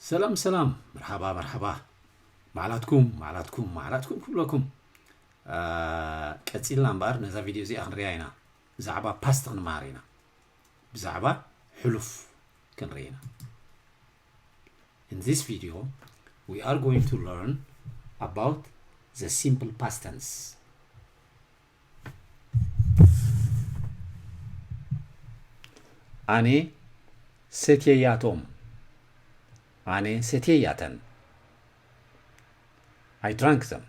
ሰላም ሰላም፣ መርሓባ መርሓባ። ማዕላትኩም ማዕላትኩም ማዕላትኩም ክብለኩም። ቀፂልና እምበኣር ነዛ ቪድዮ እዚኣ ክንሪኣ ኢና። ብዛዕባ ፓስት ክንመሃር ኢና። ብዛዕባ ሕሉፍ ክንርኢ ኢና። In this video, we are going to learn about the simple past tense. ኣነ ሰትየያቶም። ኣነ ሰትየያተን። I drank them.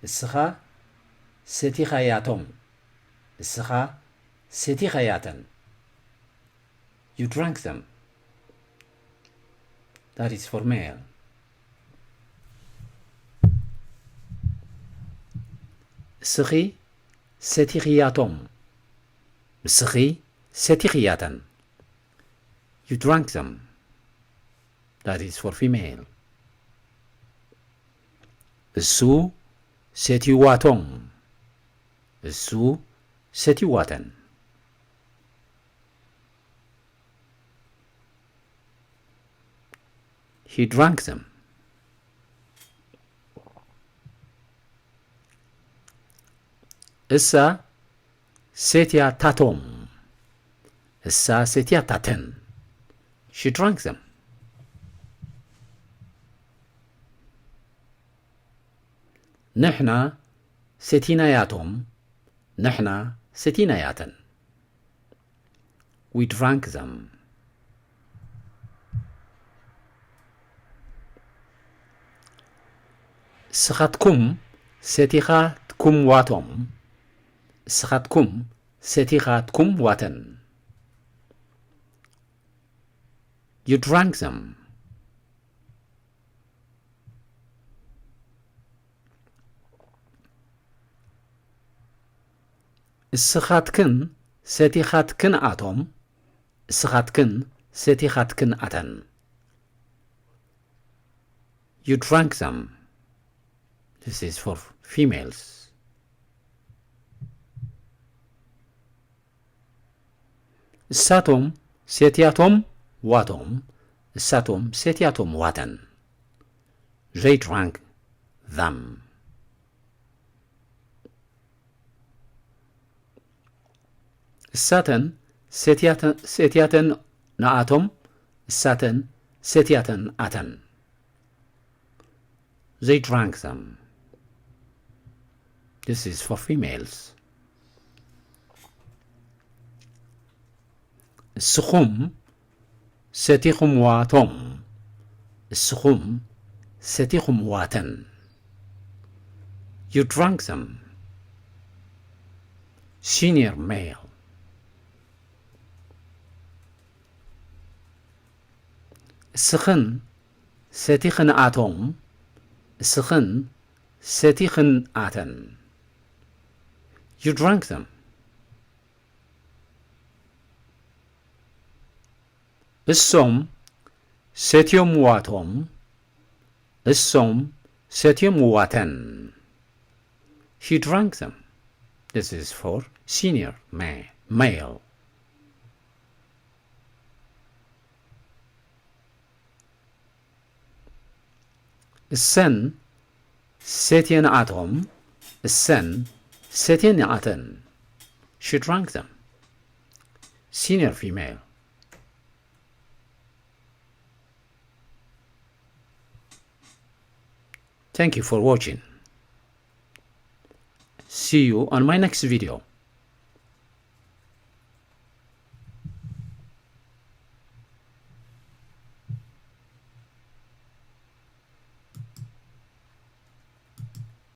እስኻ ሰቲኻያቶም። እስኻ ሰቲኻያተን። You drank them. That is for male. እስኺ ሰቲኽያቶም። እስኺ ሰቲኽያተን። You drank them. That is for female. እሱ ሰቲዋቶም። እሱ ሰቲዋተን። He drank them. እሳ ሰትያታቶም። እሳ ሰትያታተን። She drank them. ንሕና ሰቲናያቶም። ንሕና ሰቲናያተን። We drank them. እስኻትኩም ሰቲኻትኩምዋቶም። እስኻትኩም ሰቲኻትኩምዋተን። You drank them. እስኻትክን ሰቲኻትክንኣቶም። እስኻትክን ሰቲኻትክንኣተን። You drank them. This is for females. እሳቶም ሰትያቶምዋቶም። እሳቶም ሰትያቶምዋተን። They drank them. እሳተን ሰትያተ-፣ ሰትያተንኣቶም። እሳተን ሰትያተንኣተን። They drank them. This is for females. እስኹም ሰቲኹምዋቶም። እስኹም ሰቲኹምዋተን። You drank them. Senior male. እስኽን ሰቲኽንኣቶም። እስኽን ሰቲኽንኣተን። You drank them. እሶም ሰትዮምዋቶም። እሶም ሰትዮምዋተን። He drank them. This is for senior ma-, male. እሰን ሰትየንኣቶም። እሰን ሰትየንኣተን። She drank them. Senior female. Thank you for watching. See you on my next video.